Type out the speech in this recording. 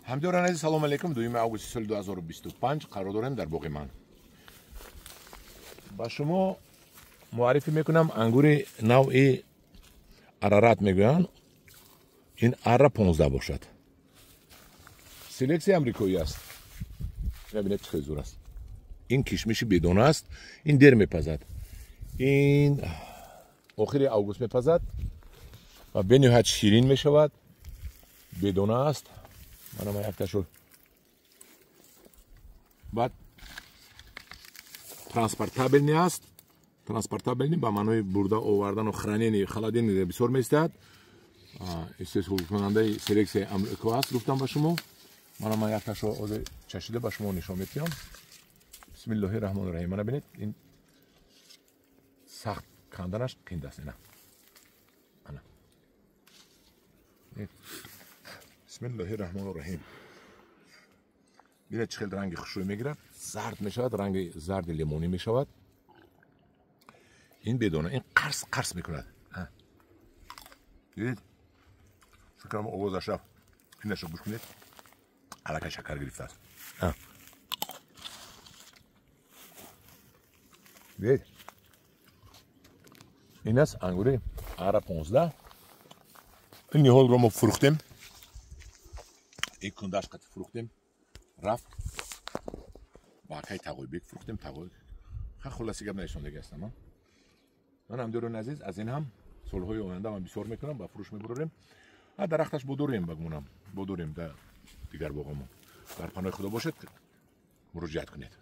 Ҳамдиёрон азиз, салом алейкум. 2 августи соли 2025 қарор дорем дар боғи ман. Ба шумо муаррифӣ мекунам ангури навъи Арарат мегӯянд. Ин Ара 15 бошад. Селексияи амрикоӣ аст. Мебинед, чӣ хеле зур аст. Ин кишмиши бедона аст. Ин дер мепазад. Ин охири август мепазад ва бениҳоят ширин мешавад. Бедона аст. Мана ман якташо. Баъд транспортабельный аст. Транспортабельный ба маънои бурда овардану хранение, холодильник бисёр меистад. Истеҳсолкунандаи селексияи Амрико аст, гуфтам ба шумо. Мана ман якташо ҳозир чашида ба шумо нишон медиҳам. Бисмиллоҳи раҳмони раҳим. Мана бинед, ин сахт канданаш қинд аст. Ина ана, бисмиллоҳи раҳмони раҳим. Бинед, чӣ хел ранги хушрӯй мегирад, зард мешавад, ранги зарди лимонӣ мешавад. Ин бедона, ин қарс қарс мекунад. Дидед, фикрам овозаш рафт. Инашо гӯш кунед, аллакай шакар гирифтааст. Дидед, ин аст ангури Ара 15. Ин ниҳолро мо фурӯхтем, ин кундаш қати фурӯхтем, рафт ба акай Тағойбек фурӯхтем. Тағой ха, хулоси гап нарисондагӣ ҳастам. Ман, ҳамдиёрони азиз, аз ин ҳам солҳои оянда ман бисёр мекунам, ба фурӯш мебурорем. Дарахташ бодорем, ба гумонам бодорем дар дигар боғомон. Дар паноҳи Худо бошед, муроҷиат кунед.